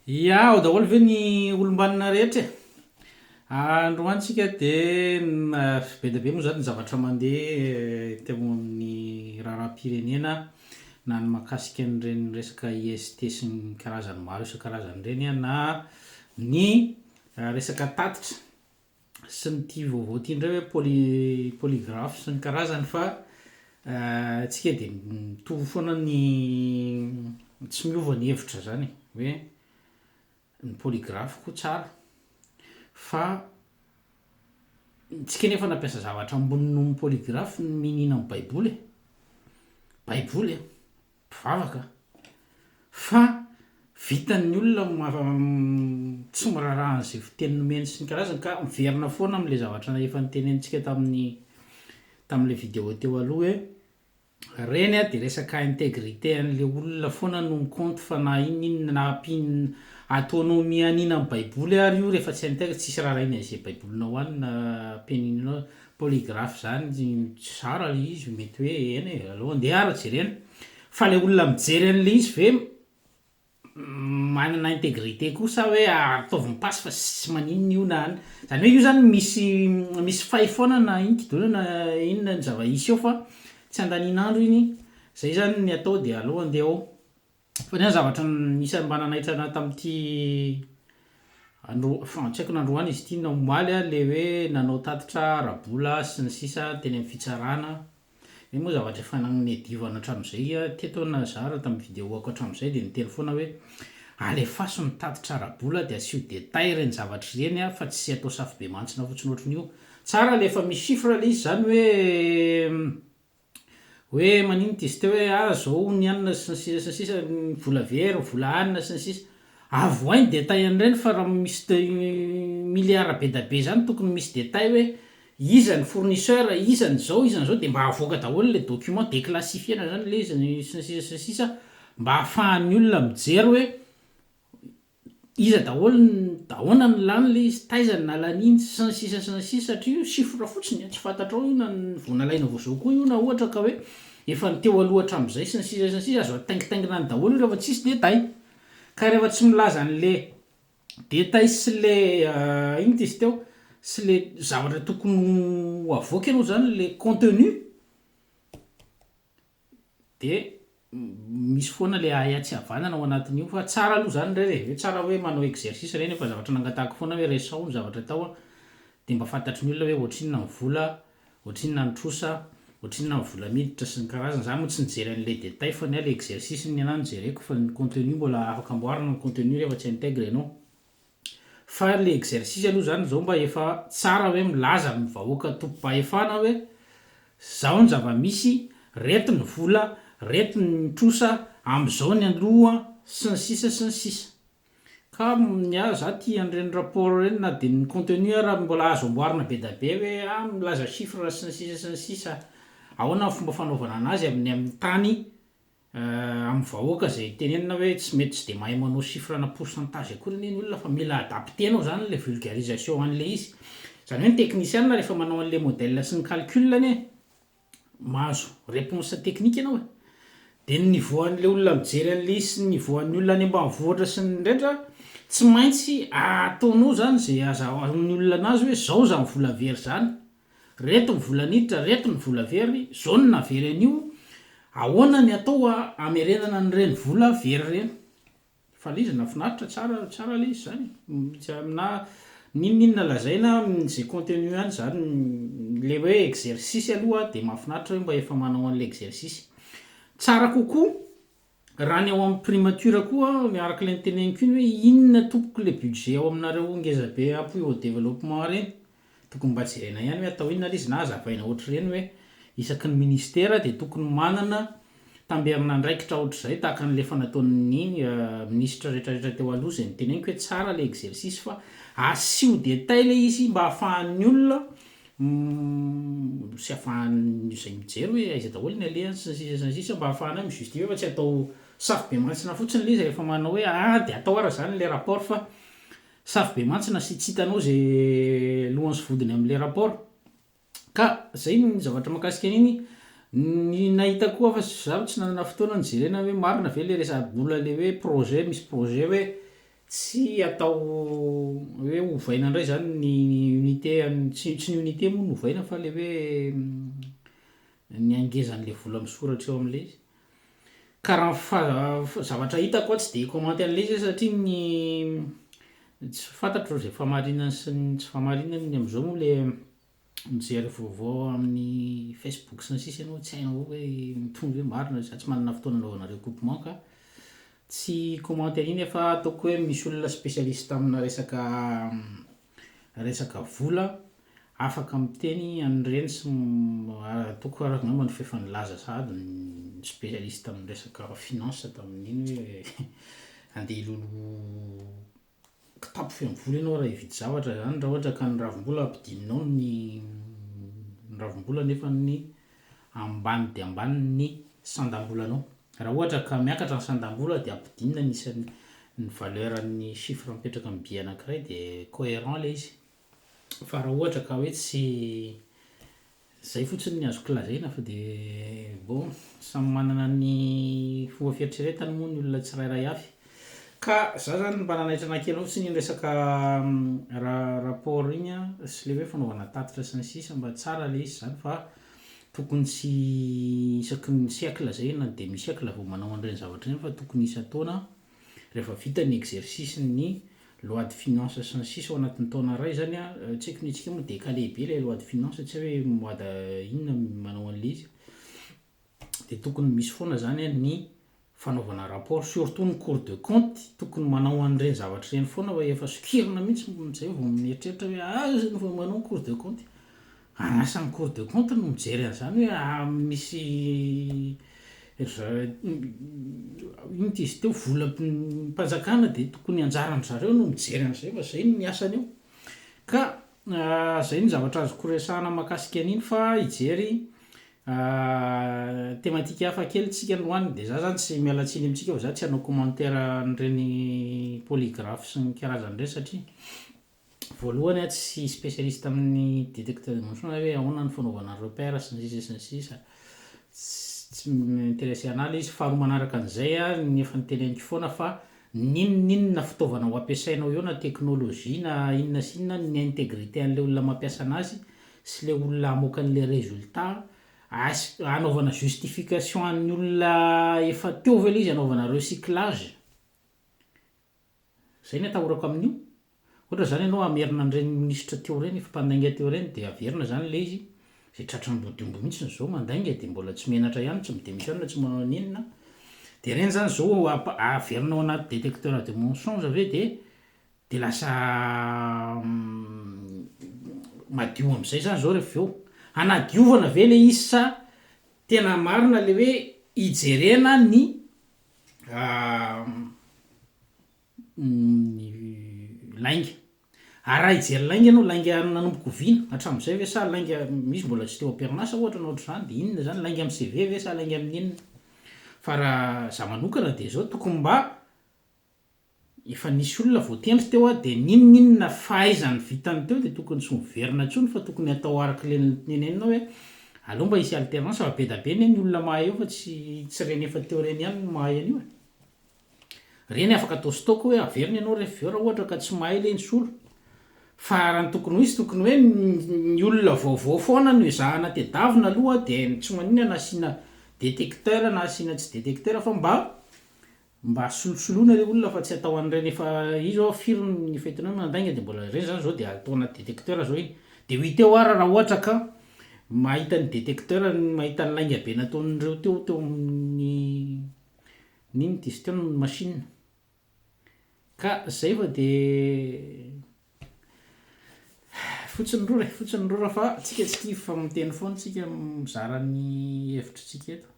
Ia, ao daholo ve ny olom-banona rehetra e? Androany tsika dia be dia be moa izany ny zavatra mandeha teo amin'ny raharaham-pirenena na ny mahakasika an'ireny resaka IST sy ny karazany maro isan-karazany ireny na ny resaka tatitra sy ny ity vaovao ity indray hoe poly polygraphe sy ny karazany fa tsika dia mitovy foana ny tsy miova ny hevitra zany e, hoe ny polygraphe koa tsara fa tsika nefa nampiasa zavatra ambony noho ny polygraphe ny miniana ny baiboly e, baiboly e. mpivavaka fa vitan'ny olona tsy miraharaha an'izay fiteny nomeny sy ny karazany ka miverina foana amin'ilay zavatra efa notenenintsika tamin'ny tamin'ilay vidéo teo aloha hoe reny a de resaka intégrité an'le olona foana no mi-compte fa na inona inona na ampiana ataonao mianiana amin'ny baiboly ary io rehefa tsy intègre tsisy raharahiana an'izay baibolinao any na ampianianao Polygraphe zany tsy zara le izy mety hoe eny e, aleo andeha ara jerena. Fa le olona mijery an'le izy ve manana intégrité koa sa hoe ataovy mipasy fa tsy maninona io na an, zany hoe io zany misy misy faille foana na iny kidona na inona ny zava-hisy eo fa tsy andanian'andro iny, zay zany ny atao de aleo andeha ao. Fa ny ahy zavatra anisan'ny mba nanaitra anah tamin'ity andro, enfin tsy haiko na androany izy ity na omaly an, le hoe nanao tatitra ara-bola sy ny sisa teny amin'ny fitsarana, iny moa zavatra efa nanedivana hatramin'izay an, teto aho nazara tamin'ny vidéo-ko hatramin'izay dia niteny foana hoe alefaso ny tatitra ara-bola dia asio détail ireny zavatra ireny an, fa tsy atao safobemantsina fotsiny ohatran'io. Tsara le efa misy chiffre le izy izany hoe. Hoe maninona izy teo hoe ah zao ny anona sy ny sisa sy ny sisa, ny vola very, ny vola anona sy ny sisa. Avohay ny détail an'ireny fa raha misy milliards be da be zany tokony misy détail hoe iza ny fournisseur, iza ny zao, iza ny zao de mba avoaka daholo le document, declassifier-na zany le izy sy ny sisa sy ny sisa mba ahafahan'ny olona mijery hoe Iza daholo ny ahoana no lany le izy, taiza no nalaniany, sy ny sisa sy ny sisa satria io chiffre fotsiny a, tsy fantatrao io na vao nalaina vao zao koa io na ohatra ka hoe efa ny teo aloha hatramin'izay sy ny sisa sy ny sisa, azo ataingitaingina any daholo io rehefa tsisy détail, ka rehefa tsy milaza an'le détail sy le inona ty izy teo, sy le zavatra tokony ho avoaka ianao zany le contenu De misy foana le ahiahy tsy havanana ao anatin'io fa tsara aloha zany re e, hoe tsara hoe manao exercice ireny fa zavatra nangatahako foana hoe resaho ny zavatra atao an, de mba fantatry ny olona hoe ohatrinona ny vola, ohatrinona ny trosa, ohatrinona ny vola miditra sy ny karazany, za moa tsy nijery an'le détail fa ny ahy le exercice ny anahy no jereko fa ny contenu mbola afaka amboarina ny contenu rehefa tsy intègre ianao. Fa le exercice aloha zany zao mba efa tsara hoe milaza amin'ny vahoaka tompom-pahefana hoe zao ny zava-misy, reto ny vola, reto ny trosa, amzao ny aloha, sy ny sisa sy ny sisa. Ka ny ahy za tia an'ireny rapport ireny na dia ny contenu ara mbola azo amboarina be da be hoe ah milaza chiffre sy ny sisa sy ny sisa, ahoana ny fomba fanaovana anazy amin'ny amin'ny tany Amin'ny vahoaka izay tenenina hoe tsy mety tsy dia mahay manao chiffre na pourcentage akory anie ny olona fa mila adapter-nao izany ilay vulgarisation an'ilay izy. Izany hoe ny teknisiana rehefa manao an'ilay modèle sy ny calcul anie mahazo réponse technique ianao e. Dia ny niveau an'ilay olona mijery an'ilay izy sy ny niveau an'ny olona any ambanivohitra sy ny rehetra tsy maintsy ataonao izany izay azahoan'ny olona anazy hoe izao izany vola very izany. Reto ny vola niditra, reto ny vola very, zao no nahavery an'io, ahoana ny atao hamerenana an'ireny vola very ireny? Fa le izy nahafinaritra, tsara, tsara le izy zany e, tsy na n'inon'inona lazaina amin'izay contenu any zany, le hoe exercice aloha de mahafinaritra hoe mba efa manao an'le exercice. Tsara kokoa raha ny ao amin'ny primature koa, araka le noteneniko iny hoe inona tompoko le budget ao aminareo ngeza be appui au développement reny? Tokony mba jerena ihany hoe atao inona ilay izy na hazavaina ohatr'ireny hoe isaky ny ministera dia tokony manana tamberin'andraikitra ohatr'izay tahaka an'ilay efa nataon'ny minisitra rehetrarehetra teo aloha izay noteneniko hoe tsara ilay exercice fa asio détail ilay izy mba ahafahan'ny olona sy ahafahan'ny izay mijery hoe aiza daholo ny alehany sy ny sisa sy ny sisa mba ahafahana mi-justifier fa tsy atao safobemantsina fotsiny ilay izy rehefa manao hoe ah dia atao ara izany ilay rapport fa Safo be mantsina sy tsy hitanao ze lohany sy vodiny amle rapport. Ka zay ny zavatra makasika an'iny, ny nahita koa fa zaho tsy nanana fotoana nijerena hoe marina ve le resa-bola le hoe projet misy projet hoe. Tsy atao hoe ovaina indray zany ny unité an'ny, tsy tsy ny unité moa no ovaina fa le hoe ny hangezan'le vola misoratra eo am'le izy. Ka raha ny fa- zavatra hitako aho tsy de hi-commenter an'le izy aho satria ny tsy fantatro zay fahamarinany sy ny tsy fahamarinany ny am'zao moa le mijery vaovao amin'ny facebook sy ny sisa ianao tsy hainao hoe mitovy ve marina, za tsy manana fotoana anaovana recoupement ka tsy hi-commenter an'iny aho fa ataoko hoe misy olona spécialiste amina resaka resaka vola afaka miteny an'ireny sy ataoko araka angamba ny f'efa nilaza sahady ny spécialiste amin'ny resaka finance tamin'iny hoe andeha hiloloha kitapo feno vola ianao raha hividy zavatra zany raha ohatra ka ny ravim-bola ampidininao ny ny ravim-bola nefa ny ambany dia ambany ny sandam-bolanao. Raha ohatra ka miakatra ny sandam-bola dia ampidinina ny isan'ny ny valeur an'ny chiffre mipetraka amin'ny billet anankiray dia cohérent ilay izy. Fa raha ohatra ka hoe tsy zay fotsiny ny azoko lazaina fa dia bon samy manana ny fomba fieritreretany moa ny olona tsirairay avy. Ka za zany mba nanaitra anah kely fotsiny iny resaka rapport iny an, sy le hoe fanaovana tatitra sy ny sisa mba tsara le izy zany fa Tokony tsy isaky ny siècle zay na demi siècle vao manao an'ireny zavatra ireny fa tokony isan-taona rehefa vita ny exercice ny loi de finance sy ny sisa ao anatin'ny taona iray zany an, tsy haiko ny antsika moa décalé be ilay loi de finance tsy hay hoe mois de inona no manao an'ilay izy, dia tokony misy foana zany an ny fanaovana rapport surtout ny cours de compte tokony manao an'ireny zavatra ireny foana fa efa sokirina mihitsy zay vao mieritreritra hoe aiza no vao manao cours de compte, ary asan'ny cours de compte no mijery an'izany hoe ah misy ry zareo inona ity izy teo volam-panjakana dia tokony anjaran-dry zareo no mijery an'izay fa zay no asany eo, ka zay ny zavatra azoko resahana mahakasika an'iny fa hijery Thématique hafa kely tsika androany de za zany tsy miala tsiny amintsika fa za tsy hanao commentaire an'ireny polygraphe sy ny karazany ireny satria voalohany aho tsy spécialiste amin'ny détecteur de mensonge hoe ahoana ny fanaovana repère sy ny sisa sy ny sisa, tsy mi-intéresser anah le izy, faharoa manaraka an'izay a, ny efa noteneniko foana fa n'inon'inona fitaovana ho ampiasainao eo na technologie na inona sy inona ny intégrité an'le olona mampiasa anazy sy le olona hamoaka an'le résultat, as- hanaovana justification an'ny olona efa teo ve le izy hanaovana recyclage? Zay ny atahorako amin'io. Ohatra zany ianao hamerina an'ireny minisitra teo ireny, efa mpandainga teo ireny dia averina zany le izy, zay tratran'ny ambodiomby mihitsy zao mandainga dia mbola tsy menatra ihany, tsy mi-demissionne, tsy manao n'inona, dia ireny zany zao amp- averina ao anaty détecteur de mensonge ve dia Dia lasa madio amin'izay zany zao rehefa avy eo. Hanadiovana ve le izy sa tena marina le hoe hijerena ny ny lainga. Ary raha hijery lainga ianao, lainga nanomboka oviana? Hatramin'izay ve sa lainga misy mbola tsy teo am-perinasa ohatra na ohatr'izany dia inona zany? Lainga amin'ny CV ve sa lainga amin'ny inona? Fa raha za manokana dia zao tokony mba Efa nisy olona voatendry teo aho dia n'inon'inona fahaizany vitany teo dia tokony tsy miverina intsony fa tokony atao araka ilay noteneninao hoe aleo mba hisy alternance fa be da be anie ny olona mahay eo fa tsy tsy ireny efa teo ireny ihany no mahay an'io e. Ireny afaka atao stock hoe averina ianao rehefa avy eo raha ohatra ka tsy mahay ilay nisolo. Fa raha ny tokony ho izy tokony hoe ny olona vaovao foana no ezahana tedavina aloha dia tsy maninona na asiana detecteur na asiana tsy detecteur fa mba Mba solosoloina le olona fa tsy atao an'ireny efa izy zao firy ny efa hitanao hoe mandainga de mbola ireny zany zao de atao anaty detecteur zao iny de ho hita eo ara raha ohatra ka mahita ny detecteur ny mahita ny lainga be nataon'ireo teo teo amin'ny n'inona ty izy teo ny machine ka zay fa de fotsy ny rora e fotsy ny rora fa tsika tsy kivy fa miteny foana tsika mizara ny hevitritsika eto.